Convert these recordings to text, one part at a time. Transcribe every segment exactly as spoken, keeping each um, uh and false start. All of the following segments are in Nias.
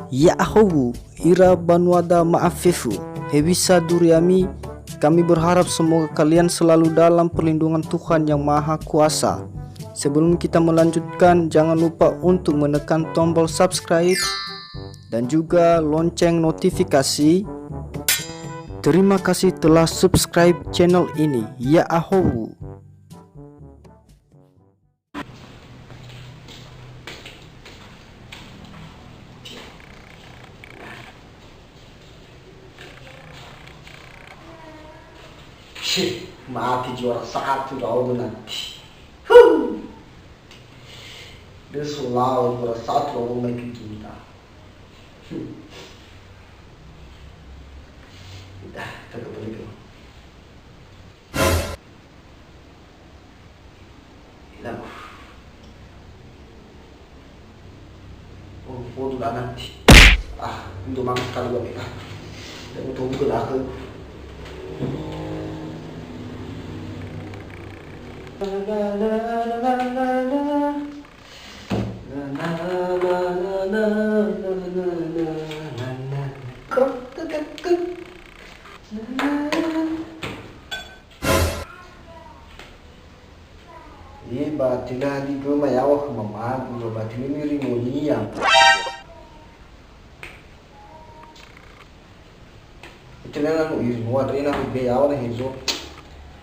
Ya'ahowu, ira banuada ma'afefu, hewisa duriami, kami berharap semoga kalian selalu dalam perlindungan Tuhan Yang Maha Kuasa. Sebelum kita melanjutkan, jangan lupa untuk menekan tombol subscribe dan juga lonceng notifikasi. Terima kasih telah subscribe channel ini. Ya'ahowu. Shit, mati juara satu ndra'odo nanti. Huh. Dia selalu juara satu ndra'odo mai ke kita. Hmm. Dah, tak apa lagi. Lagu. Oh, oh, tu dah nanti. Ah, untuk makan sekali buat kita. Dan untuk buka dah ke. Ye, ba tila di gema yawa khö mamagu, ba tila ni ringonia. Itila na nu iri nua dre na be yawa na hezo.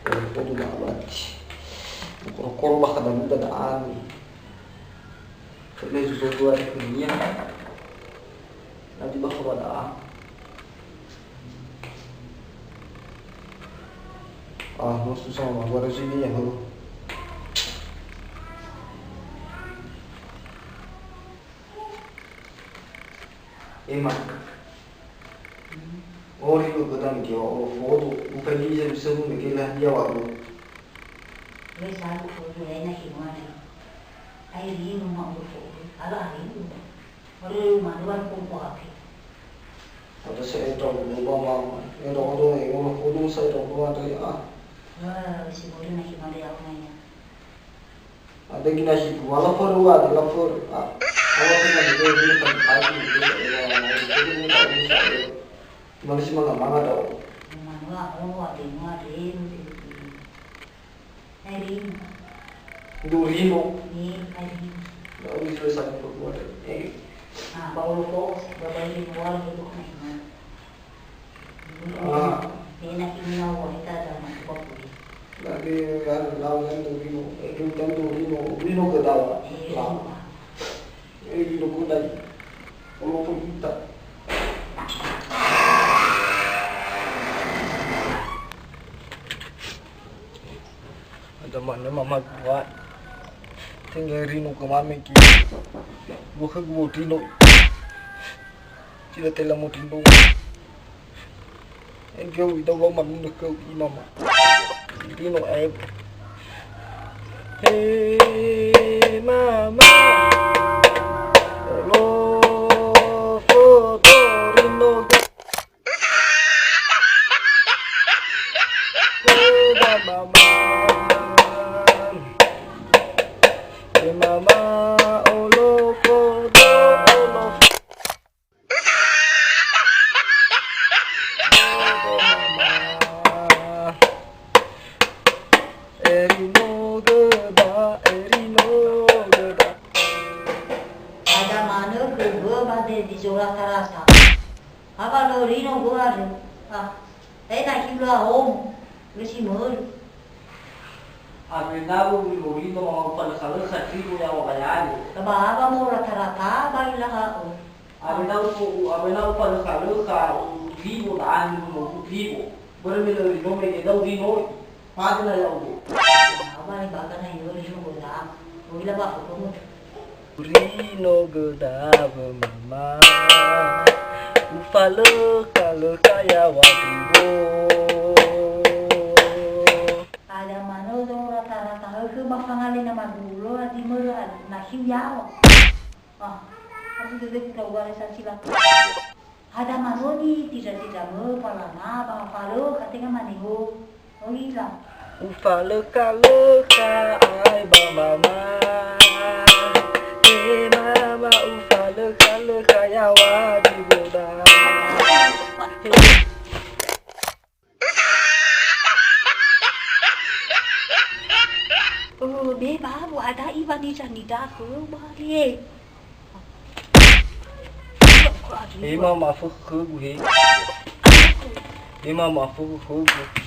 Koro kodu na abati. Koro koro bakha da muda da ani. Kele zuzo dua ringonia. Na di bakha ba da. Ah, no susah mah, gua ada sini ya, halo. Ema. Ori lo kota mege wa olo fodo, upai di bisa bisa mege lah dia wa lo. Wes aku fodo ya na himana. Ai ri rumah olo fodo, ala hari itu. Ori rumah luar pun kuapi. Ada saya tahu lo mama, ya tahu ada yang olo fodo saya tahu ada ya. Wah, si bodoh na himana ya rumahnya. Ada gina si dua lapor, dua ada lapor. Ah, kalau kita gitu, ini kan pagi gitu, ya, ya, ya, itu kan nggak bisa, ya. Cuma si manga-manga tahu. Manga, oh, ada yang ada yang itu. Hai Rino. Ndu Rino. Nih, hai Rino. Nggak bisa satu perbuatan. Eh. Nah, Paulo Fox, Bapak Rino, Wal, gitu, nih, nah. Ah. Ini nak ini mau kita ada nak buat kulit. Nah, di, anu, lau yang tu Rino, eh, tu yang tu Rino, Rino ke dawa. Eh, lah. Rino. Eh, Rino ke dawa. Kalau pun kita. Ada mana mama gua? Tinggal Rino ke mame ki. Gua ke gua Rino. Tidak telah mau Rino. Engkau ida wa manunu kau imama. Rino aib. Hey mama. Lo foto Rino ga. Ga mama. Hey mama, olo foto, olo. Eri no göda, eri no göda. Ada manö khö göda di zorata-rata. Apa lo Rino göda? Ah, eh, na hibla hom, lo si mör. Awena wöi lo Rino ma ufalökha-lökha tribo yaŵa bayali. Ba, ba mo rata-rata ba ilaha'ö. Awena u-, awena ufalökha-lökha, u-, tribo da'ani mo tribo. Börö me lö Rino mege da'u Rino. Fadöna ya'ugö. Ba, ba, ba, ba, na ya'ugö Rino göda. Uila ba fotomu. Rino göda wö mama. Ufalökha-lökha yaŵa tribo. Ada manö do rata-rata hökhö ba fangale na madulo la di mörö na hiu yaŵa. Ah, aku dede kita uware sasila. Ada manö ni tida-tida mö palana ba falö katega maneho. Oh, ila. Ufalökha-lökha ai ba mama. Eh, mama, ufalökha-lökha ya. Awa di boda. Oh, be ba, bu ada iwa nija nida ke, ba, he. He ma ma'afökhö khögu he. He ma ma'afökhö khögu.